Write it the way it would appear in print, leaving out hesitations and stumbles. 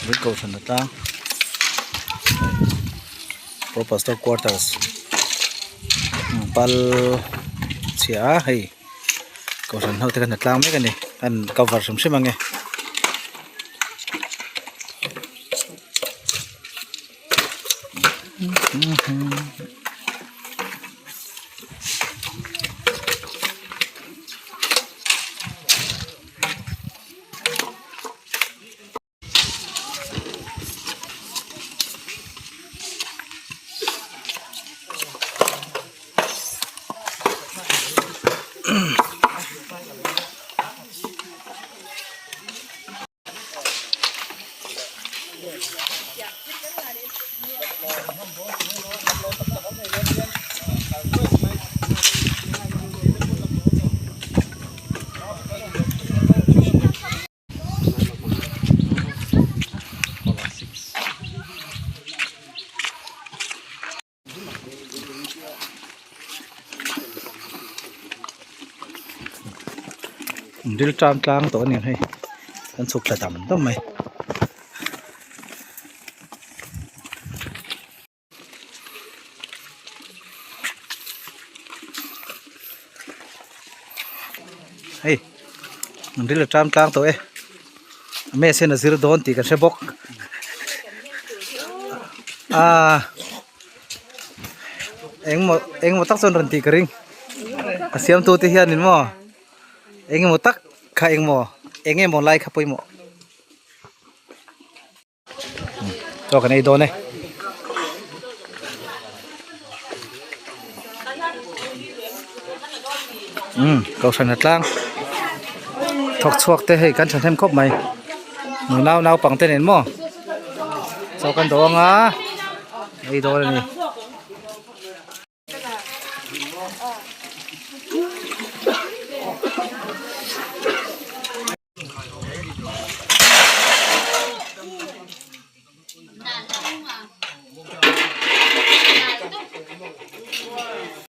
Ui kohhran a tlang pro pastor quarters pal chhia a hei kohhran ho te khan a tlang mek a ni an cover hrim hrim ang e. Ril tan tlang tawh a ni ang hei kan chhuk thla dam dam mai. Hei an ril a ṭam tlang tawh e mess hian a zir dawn tih ka hre bawk aaa engmaw engmaw tak chuan rawn tih ka ring a siamtu te hianin maw engemaw tak kha engmaw eng emaw lai kha pawimawh. Chaw kan ei dawn e. Umm kohhran a tlang thawk chhuak te hei kan thahnem khawp mai nau naupang te nen maw chaw kan dawng a ei dawn a ni.